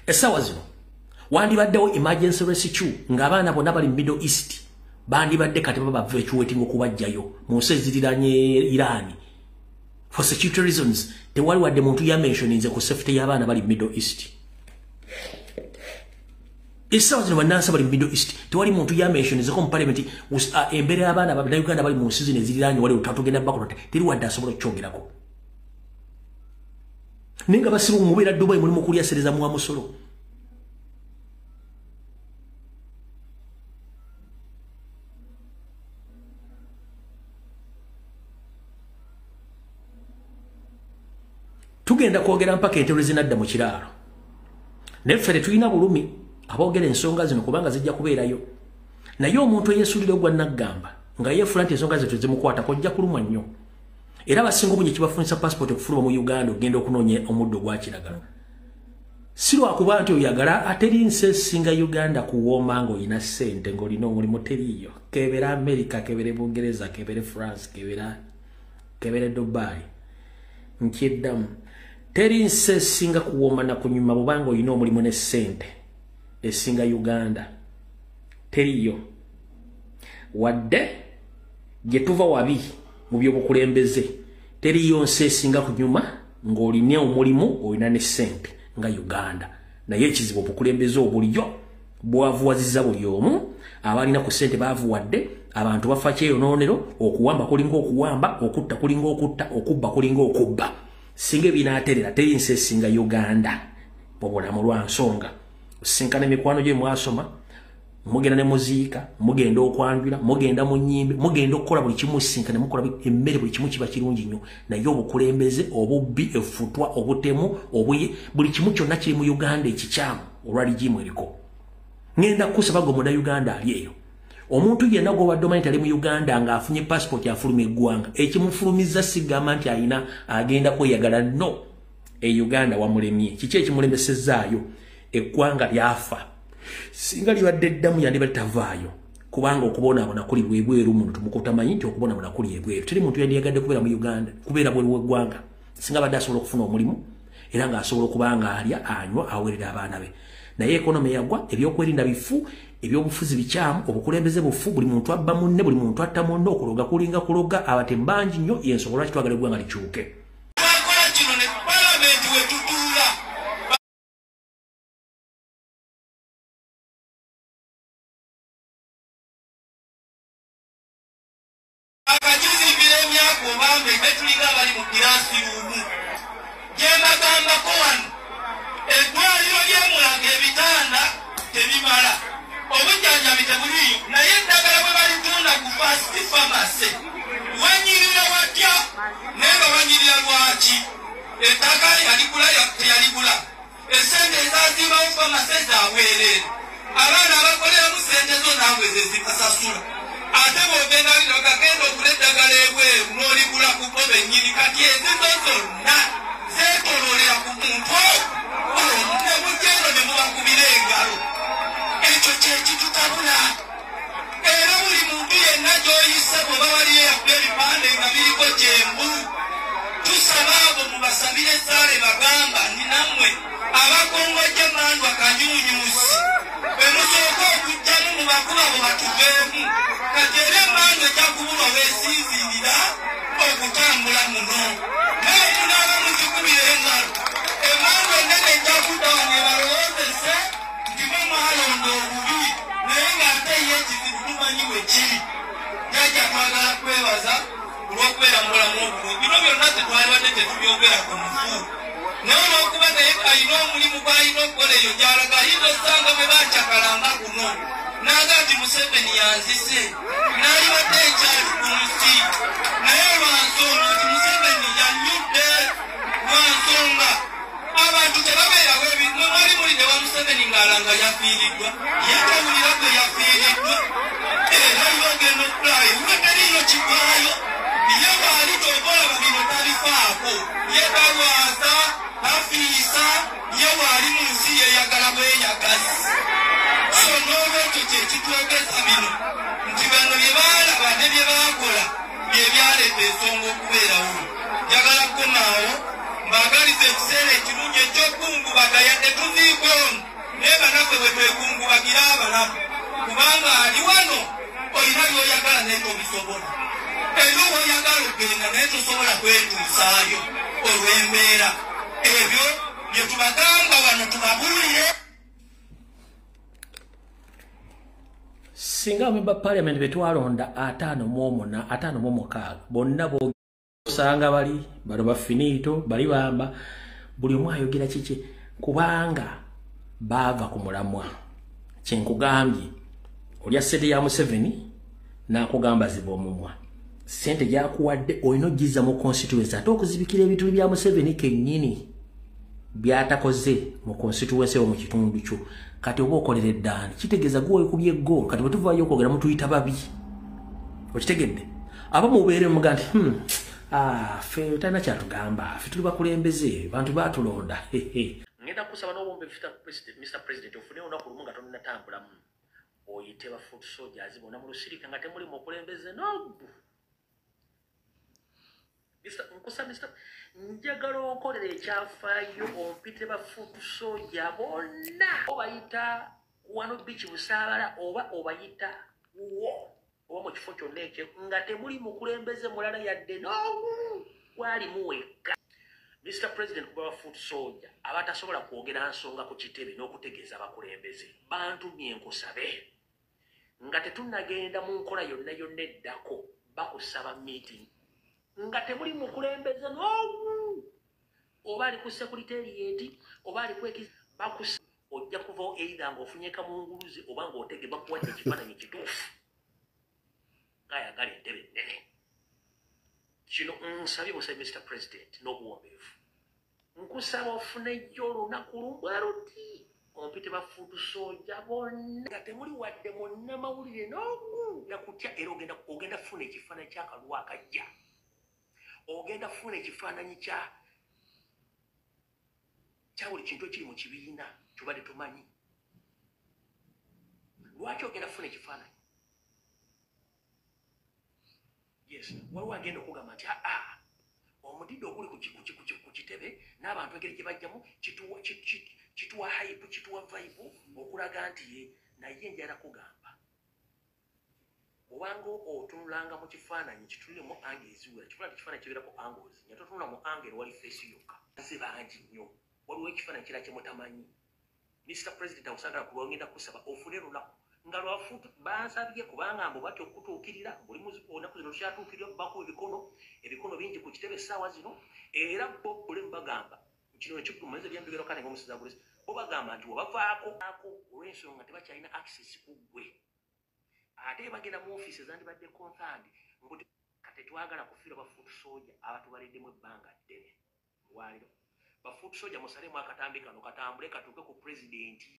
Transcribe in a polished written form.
Essaawa zino wandibaddewo emergency rescue ng'abaana bonna bali mu Middle East bandibadde kati baba evacuating okubajjayo mu nsi eziriranye Iran. For security reasons, tewali wadde muntu yamentioninze ku safety y'abaana bali Middle East. Essaawa zino bannansi bali Middle East, tewali muntu yamentioninze ko mu parliament embeera y'abaana Bannayuganda bali mu nsi zino eziriranye wali otatugenda bakolota, teri wadde asobola okukyogerako. Naye nga basiru mubeera Dubai mulimu kulya sereza muwa musolo. Tugenda kwogera mpaka entebe zinadda mu kiraalo. Naye ffe tetulina bulumi aboogera ensonga zino kubanga zijja kubeerayo. Naye omuntu eyeesulira ogwa naggamba nga yeefula nti ensonga zino tezimukwatako ojja kulumwa nnyo. Era abasinga obungi kibafunisa passport okufuluma mu Uganda okugenda okunoonya omuddo ogwa kiragala. Si lwakuba nti oyagala ateri nsi esinga Uganda kuwooma ng'olina ssente ng'olina omulimu teriiyo. Kebera America, kebere Bungereza, kebere France, kebere Dubai. Nkyeddamu. Teri nsi esinga kuwooma na kunyuma bw'obanga olina omulimu ne ssente esinga Uganda. Teriiyo. Wadde gye tuva wabi mu by'obukulembeze, teriiyo nsi esinga kunyuma ng'olina omulimu olina ne ssente nga Uganda. Naye ekizibu obukulembeze obuliyo bwavuwazizza buli omu, abalina ku ssente baavuwadde, abantu bafa kyeyonoonero, okuwamba kulinga okuwamba, okutta kulinga okutta, okubba kulinga okubba. Singa ebinaaterera teri nsi esinga Uganda mu bulamu lwa nsonga. Osinkana emikwano gye mwasoma, mugenda ne muziika, mugenda okwanjula, mugenda mu nnyimbe, mugenda okukola buli kimu, sinkana mukola emmere buli kimu kiba kirungi nnyo. Naye obukulembeze, obubbi, effutwa, obutemu, obuye, buli kimu kyonna kiri mu Uganda ekikyamu olwa rigimu eriko. Ngenda kusaba gwe Munnayuganda ali eyo. Omuntu yenna gw'obadde omanyi tali mu Uganda ng'afunye passport afuluma eggwanga, ekimufulumizza sigamba nti alina agenda kweyagala, no. E Uganda wamulemye. Kiki ekimulemesezaayo? Eggwanga lyafa. Singa libadde eddamu yandibadde tavaayo, kubanga okubonaabona kuli bwebweru muno tumukutamanyi nti okubonaabona kuli ebweru. Teri muntu yandiyagadde kubeera mu Uganda, kubeera bweru w'eggwanga. Singa abadde asobola okufuna omulimu era ng'asobola okuba nga alya, anywa, aweerera abaana be. Naye economy yagwa, ebyokwerinda bifu, ebyobufuzi bikyamu, obukulembeze bufu, buli muntu abba munne, buli muntu atta munne, okuloga kulinga kuloga, abatemu bangi nnyo. Y'ensonga lwaki twagala eggwanga likyuke. Twakola kino ne palamenti we tutuula. Akakizimbira emyaka obambe betulinga abali mu kirasi ruumu. Gye mbagambako wano, eddwaliro ly'e Mulago ebitanda tebimala, obujjanjabi tebuliiyo, naye eddagala bwe balitunda ku Fast Pharmacy wanyirira watya? Naye nga wanyirira lwaki? Ettaka yaligula teyaligula, essente ezazimbawo pharmacy zabwereere, abaana abakoleramu ssente zo naawe ze zibasasula. Ate bw'ogenda gagenda okula eddagala ebweru n'oligula ku bo bennyini. Kati ezizo zonna zeetooloolera ku muntu ne mujja eno ne mubakubira engalo. Ekyo kye kitutabula. Era buli muntu yenna gy'oyise bw'oba waliyo eyakuba ebipande nga biriko kyenvu, tusaba abo mubasabire essaala bagamba ni nammwe abakongojja emandwa kanyuunyuusi be musooka okugjamu mubakuba bo batuveemu. Kati era emandwa ejja kubulwa weesinziirira okutambula muno, naye munaaba muzikubira engalo, emandwa ennene ejja kudda wano ebalowoozese nti mwe mwalonda obubi, naye ng'ate ye ekizibu tumanyi we kiri. Jjajja twagala kwebaza olw'okubeera mu bulamu obulungi. Bino byonna tetwalibadde tetubyogera ku mufu, naye olw'okuba naye alina omulimu gw'alina okukola eyo gy'alaga, ayinza osanga bwe baacakalanga kuno n'aga nti Museveni yanzise, n'alibadde ekyali ku nsi. Naye lwa nsonga nti Museveni yannyudde, lwa nsonga abantu tebabeerawo. Mwe mwali muli ne wa Museveni ng'alanga yafiiriddwa, ye tawulira gwe yafiiriddwa, era yogenda okulayo we teriiyo kivaayo. Ye bw'ali tokolaba bino tabifaako, ye talwaza, tafiisa, ye bw'ali mu nsi yeyagala bweyagazi. So n'olwekyo kye kitwogeza bino nti bano bye baalaba ne bye baakola bye byaleeta ensonga okubeerawo. Njagala kukomaawo. Mbagaliza ekiseera ekirungi ekyokungubaga, yadde tuziika ono naye banaffe bwe twekungubagira abalamu, kubanga ali wano olina by'oyagala naye tobisobola, era owoyagala okugenda naye tosobola kwetuusaayo olw'embeera. Ebyo bye tubagamba wano tubabuulire. Singa member parliament betwalonda 58 56 bonna bosanga bali bano bafinito bali bamba buli omu ayogera kiki, kubanga baava ku mulamwa. Kyenkugambye olya ssente ya Museveni n'akugamba ziba omumwa, ssente gyakuwadde olina ogizza mu constituency, ate okuzibikira ebituli bya Museveni kennyini byatakoze mu constituency mu kitundu kyo. Kati oba okolera eddaani kitegeeza gwe wekubye eggoolo. Kati bwe tuvaayo okwogera mutuyita babi, okitegedde? Abamu mubeere muga nti ffe talina kyatugamba, ffe tuli bakulembeze, bantu baatulonda. Ngenda kusaba n'obumbe Mr. President ofune olunaku lumu nga tonnatambulamu oyite ba foot soldiers bonna mu lusirika nga temuli mukulembeze n'obu. Nkusa njagala okolera ekyafaayo ompite ba foot soldier bonna, obayita wano beach Busaabala oba obayita wo oba mu kifo kyonna ekyo nga temuli mukulembeze mulala yadde n'obu gwali muwekka. Mr. President, kuba ba foot soldier abatasobola kwogera nsonga ku kitebe n'okutegeeza abakulembeze bantumye nkusabe nga tetunnagenda mu nkola yonna yonna eddako bakusaba meeting nga temuli mukulembeze n'obu, oba ali ku secretariat oba ali ku bakusa, ojja kuva either ng'ofunye kamunguluze oba ng'otege bakuwadde ekifaananyi kituufu ng'ayagala entebe ennene. Kino nsabye busabe Mr. President n'obuwombeefu, nkusaba ofuneyo olunaku lumu luti ompite ba foot soldier bonna nga temuli wadde munnamawulire n'ogu yakutya, era ogenda kufuna ekifaananyi ky'akalulu akajja, ogenda kufuna ekifaananyi kya buli kintu ekiri mu kibiina kyobadde tomanyi. Lwaki ogenda kufuna ekifaananyi? Yes, waliwo agenda okugamba nti aa omudidde oguli ku kitebe n'abantu engeri gye bajjamu kituwa hype, kituwa vibe okulaga nti ye. Naye njala kugamba obanga otunulanga mu kifaananyi kitunulemu ange eziwera, kifaananyi kifaananyi kibeerako angles, nga totunula mu angle wali face yokka. Nze bangi nnyo, waliwo ekifaananyi kirala kye mutamanyi. Mr. President awusagala kulwa ngenda kusaba ofune lunaku nga lwafutu bansabye kubanga mbu batya okutuukirira buli olunaku zino tukyatuukirira bakuba ebikono bingi ku kitebe essaawa zino, era bo buli bagamba kino ekikumaze byambigero kale ng'omusiza bulezi bo bagamba nti wabavaako olw'ensonga tebakyalina access ku ggwe, ate bagenda mu ofiisi ezandibadde concerned mbu kati twagala kufiirwa ba foot soldier abatubaliddemu ebbanga ddene. Olwaliro ba foot soldier musalemu akatambi kano katambule katuuke ku pulezidenti.